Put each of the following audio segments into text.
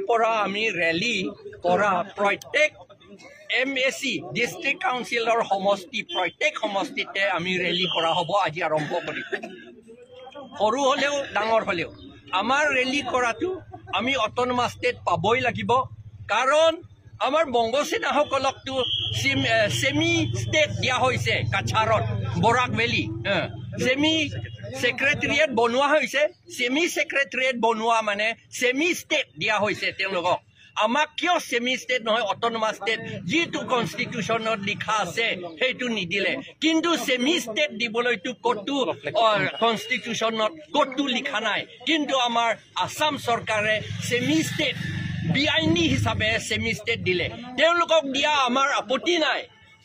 পৰা আমি ৰেলী কৰা প্ৰত্যেক এমএচি ডিষ্ট্ৰিক্ট কাউন্সিলৰ সমষ্টি, প্ৰত্যেক সমষ্টিতে আমি ৰেলী কৰা হ'ব। আজি আৰম্ভ কৰিম, সৰু হ'লেও ডাঙৰ হ'লেও আমাৰ ৰেলী কৰাটো আমি অট'নমাছ ষ্টেট পাবই লাগিব। কাৰণ আমাৰ বংগসেনাসকলকতো ছেমি ষ্টেট দিয়া হৈছে কাছাৰত, বৰাক ভেলী ছেমি ছেক্ৰেটেৰিয়েট বনোৱা হৈছে। ছেমি ছেক্ৰেটেৰিয়েট বনোৱা মানে ছেমি ষ্টেট দিয়া হৈছে তেওঁলোকক। আমাক কিয় ছেমি ষ্টেট নহয় অট'নমাছ ষ্টেট যিটো কনষ্টিটিউশ্যনত লিখা আছে সেইটো নিদিলে? কিন্তু ছেমি ষ্টেট দিবলৈতো ক'তো কনষ্টিটিউশ্যনত ক'তো লিখা নাই। কিন্তু আমাৰ আছাম চৰকাৰে ছেমি ষ্টেট বেআইনী হিচাপে ছেমি ষ্টেট দিলে। তেওঁলোকক দিয়া আমাৰ আপত্তি নাই,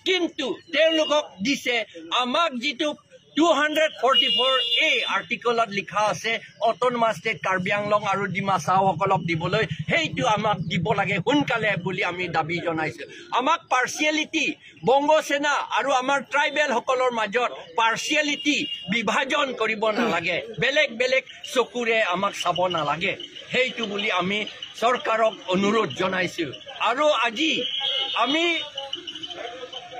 কিন্তু তেওঁলোকক দিছে, আমাক যিটো 244A আৰ্টিকলত লিখা আছে অট'নমাছ ষ্টেট কাৰ্বি আংলং আৰু ডিমা চাওসকলক দিবলৈ, সেইটো আমাক দিব লাগে সোনকালে বুলি আমি দাবী জনাইছোঁ। আমাক পাৰ্চিয়েলিটি, বংগসেনা আৰু আমাৰ ট্ৰাইবেলসকলৰ মাজত পাৰ্চিয়েলিটি বিভাজন কৰিব নালাগে, বেলেগ বেলেগ চকুৰে আমাক চাব নালাগে, সেইটো বুলি আমি চৰকাৰক অনুৰোধ জনাইছোঁ। আৰু আজি আমি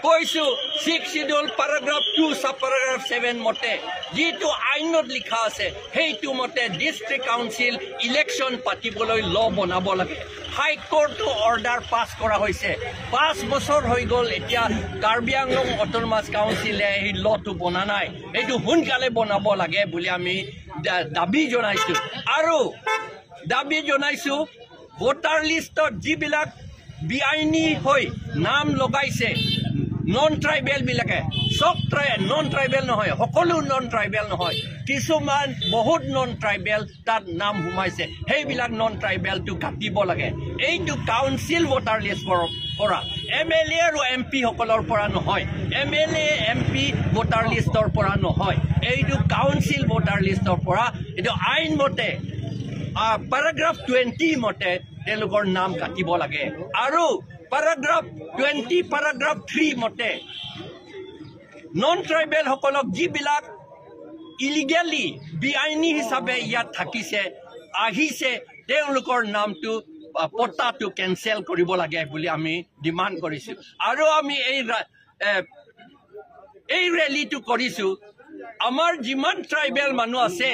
কৈছোঁ 6 schedule paragraph 2 sub paragraph 7 মতে যিটো আইনত লিখা আছে সেইটো মতে ডিষ্ট্ৰিক্ট কাউন্সিল ইলেকশ্যন পাতিবলৈ ল বনাব লাগে। হাইকোৰ্টো অৰ্ডাৰ পাছ কৰা হৈছে, 5 বছৰ হৈ গ'ল, এতিয়া কাৰ্বি আংলং অট'নমাছ কাউন্সিলে এই লটো বনা নাই, এইটো সোনকালে বনাব লাগে বুলি আমি দাবী জনাইছোঁ। আৰু দাবী জনাইছোঁ ভোটাৰ লিষ্টত যিবিলাক বেআইনী হৈ নাম লগাইছে নন ট্ৰাইবেলবিলাকে, চব নন ট্ৰাইবেল নহয়, সকলো নন ট্ৰাইবেল নহয়, কিছুমান বহুত নন ট্ৰাইবেল তাত নাম সোমাইছে, সেইবিলাক নন ট্ৰাইবেলটো কাটিব লাগে। এইটো কাউন্সিল ভোটাৰ লিষ্টৰ পৰা, এমএলএ আৰু এম পিসকলৰ পৰা নহয়, এমএলএ এম পি ভোটাৰ লিষ্টৰ পৰা নহয়, এইটো কাউন্সিল ভোটাৰ লিষ্টৰ পৰা। এইটো আইন মতে পেৰাগ্ৰাফ 20 মতে তেওঁলোকৰ নাম কাটিব লাগে। আৰু পেৰাগ্ৰাফ 20 পেৰাগ্ৰাফ 3 মতে নন ট্ৰাইবেলসকলক যিবিলাক ইলিগেলি বেআইনী হিচাপে ইয়াত থাকিছে আহিছে তেওঁলোকৰ নামটো পট্টাটো কেঞ্চেল কৰিব লাগে বুলি আমি ডিমাণ্ড কৰিছোঁ। আৰু আমি এই ৰেলীটো কৰিছোঁ, আমাৰ যিমান ট্ৰাইবেল মানুহ আছে,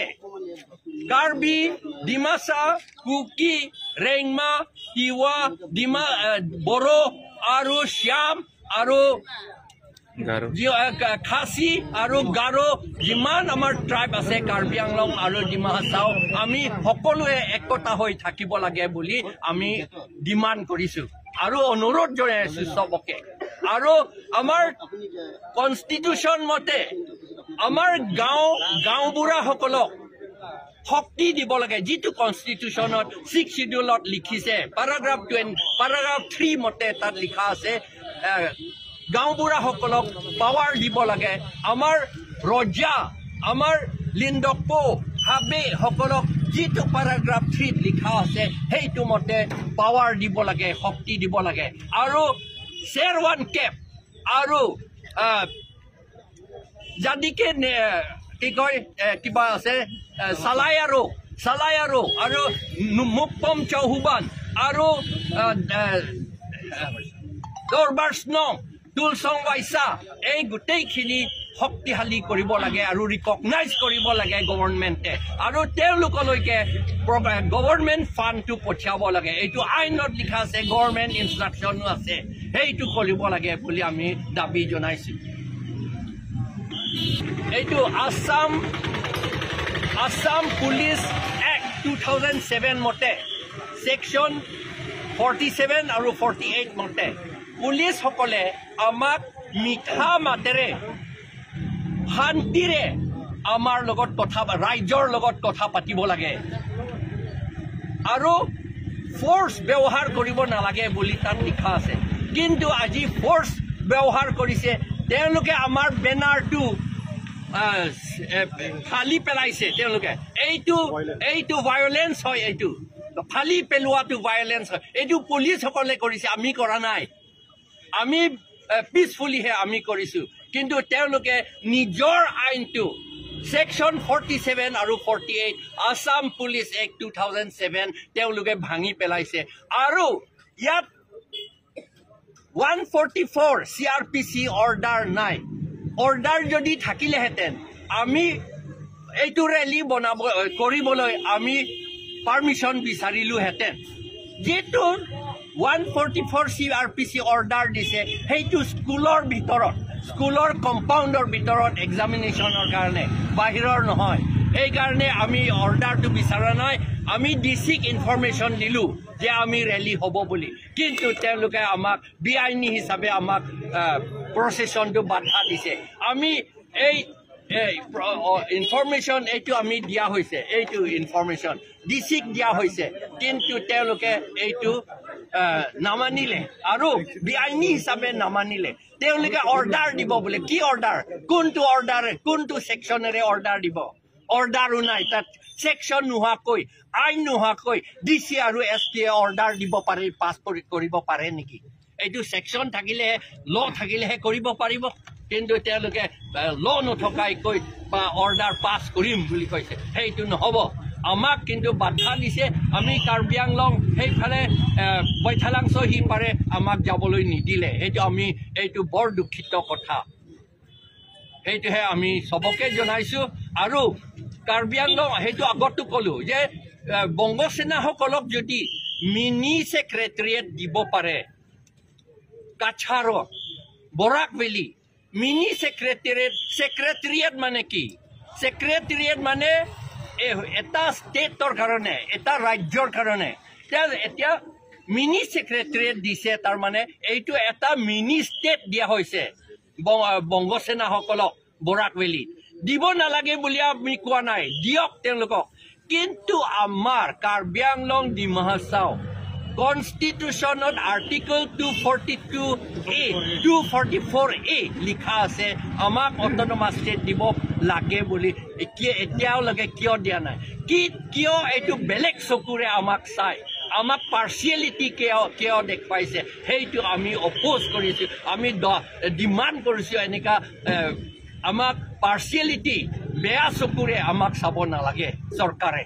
কাৰ্বি, ডিমাচা, কুকি, ৰেংমা, তিৱা, ডিমা, বড়ো আৰু শ্যাম আৰু খাচী আৰু গাৰো, যিমান আমাৰ ট্ৰাইব আছে কাৰ্বি আংলং আৰু ডিমা হাছাও, আমি সকলোৱে একতা হৈ থাকিব লাগে বুলি আমি ডিমাণ্ড কৰিছোঁ আৰু অনুৰোধ জনাইছোঁ চবকে। আৰু আমাৰ কনষ্টিটিউশ্যন মতে আমাৰ গাঁওবুঢ়াসকলক শক্তি দিব লাগে, যিটো কনষ্টিটিউশ্যনত 6 চিডিউলত লিখিছে, পেৰাগ্ৰাফ 3 মতে তাত লিখা আছে গাঁওবুঢ়াসকলক পাৱাৰ দিব লাগে। আমাৰ ৰজা, আমাৰ লিণ্ডকপো হাবেসকলক যিটো পেৰাগ্ৰাফ 3 লিখা আছে সেইটো মতে পাৱাৰ দিব লাগে, শক্তি দিব লাগে। আৰু শ্বেৰৱান কেপ আৰু জাদিকে কি কয় কিবা আছে চালাই আৰু আৰু মুকপম চৌহুবান আৰু দৰবাৰ স্নং তুলচং ৱাইচা, এই গোটেইখিনি শক্তিশালী কৰিব লাগে আৰু ৰিকগনাইজ কৰিব লাগে গভৰ্ণমেণ্টে, আৰু তেওঁলোকলৈকে গভৰ্ণমেণ্ট ফাণ্ডটো পঠিয়াব লাগে। এইটো আইনত লিখা আছে, গভৰ্ণমেণ্ট ইনষ্ট্ৰাকশ্যনো আছে, সেইটো কৰিব লাগে বুলি আমি দাবী জনাইছোঁ। এইটো আছাম পুলিচ এক্ট 2007 মতে ছেকশ্যন 47 আৰু 48 মতে পুলিচসকলে আমাক মিঠা মাতেৰে শান্তিৰে আমাৰ লগত কথা, ৰাইজৰ লগত কথা পাতিব লাগে আৰু ফ'ৰ্চ ব্যৱহাৰ কৰিব নালাগে বুলি তাত লিখা আছে। কিন্তু আজি ফ'ৰ্চ ব্যৱহাৰ কৰিছে, তেওঁলোকে আমাৰ বেনাৰটো ফালি পেলাইছে। তেওঁলোকে এইটো ভায়লেন্স হয়, এইটো ফালি পেলোৱাটো ভায়লেন্স হয়, এইটো পুলিচসকলে কৰিছে, আমি কৰা নাই, আমি পিচফুলিহে আমি কৰিছোঁ। কিন্তু তেওঁলোকে নিজৰ আইনটো ছেকশ্যন 47 আৰু 48 আছাম পুলিচ এক্ট 2007 তেওঁলোকে ভাঙি পেলাইছে। আৰু ইয়াত 144 CrPC order নাই। অৰ্ডাৰ যদি থাকিলেহেঁতেন আমি এইটো ৰেলী বনাব কৰিবলৈ আমি পাৰ্মিশ্যন বিচাৰিলোহেঁতেন। যিটো 144 CrPC order দিছে সেইটো স্কুলৰ ভিতৰত, স্কুলৰ কম্পাউণ্ডৰ ভিতৰত এক্সামিনেশ্যনৰ কাৰণে, বাহিৰৰ নহয়। সেইকাৰণে আমি অৰ্ডাৰটো বিচৰা নাই। আমি ডি চিক ইনফৰ্মেশ্যন দিলোঁ যে আমি ৰেলী হ'ব বুলি, কিন্তু তেওঁলোকে আমাক বেআইনী হিচাপে আমাক প্ৰচেছনটো বাধা দিছে। আমি এই ইনফৰ্মেশ্যন এইটো আমি দিয়া হৈছে, এইটো ইনফৰ্মেশ্যন ডি চিক দিয়া হৈছে, কিন্তু তেওঁলোকে এইটো নামানিলে আৰু বেআইনী হিচাপে নামানিলে। তেওঁলোকে অৰ্ডাৰ দিব বোলে, কি অৰ্ডাৰ, কোনটো অৰ্ডাৰ, কোনটো ছেকশ্যনেৰে অৰ্ডাৰ দিব? অৰ্ডাৰো নাই তাত। ছেকশ্যন নোহোৱাকৈ, আইন নোহোৱাকৈ ডি চি আৰু এছ পিয়ে অৰ্ডাৰ দিব পাৰে, পাছ কৰিব পাৰে নেকি? এইটো ছেকশ্যন থাকিলেহে, ল' থাকিলেহে কৰিব পাৰিব। কিন্তু তেওঁলোকে ল' নথকাকৈ বা অৰ্ডাৰ পাছ কৰিম বুলি কৈছে, সেইটো নহ'ব। আমাক কিন্তু বাধা দিছে। আমি কাৰ্বি আংলং সেইফালে বৈঠালাংছ সিপাৰে আমাক যাবলৈ নিদিলে। সেইটো আমি এইটো বৰ দুখিত কথা। সেইটোহে আমি চবকে জনাইছোঁ। আৰু কাৰ্বি আংলং সেইটো আগতো ক'লোঁ যে বংগসেনাসকলক যদি মিনি ছেক্ৰেটেৰিয়েট দিব পাৰে, কাছাৰত, বৰাক ভেলী মিনি ছেক্ৰেটেৰিয়েট, ছেক্ৰেটেৰিয়েট মানে কি? ছেক্ৰেটেৰিয়েট মানে এটা ষ্টেটৰ কাৰণে, এটা ৰাজ্যৰ কাৰণে। এতিয়া মিনি ছেক্ৰেটেৰিয়েট দিছে, তাৰমানে এইটো এটা মিনি ষ্টেট দিয়া হৈছে বংগসেনাসকলক বৰাক ভেলীত। দিব নালাগে বুলি আমি কোৱা নাই, দিয়ক তেওঁলোকক। কিন্তু আমাৰ কাৰ্বি আংলং ডিমা হাছাও কনষ্টিটিউশ্যনত আৰ্টিকল 242A, 244A লিখা আছে, আমাক অট'নমাছ ষ্টেট দিব লাগে বুলি। এতিয়ালৈকে কিয় দিয়া নাই? কি কিয় এইটো বেলেগ চকুৰে আমাক চাই, আমাক পাৰ্চিয়েলিটি কিয় দেখুৱাইছে, সেইটো আমি অপ'জ কৰিছোঁ। আমি ডিমাণ্ড কৰিছোঁ এনেকুৱা আমাক পাৰ্চিয়েলিটি বেয়া চকুৰে আমাক চাব নালাগে চৰকাৰে।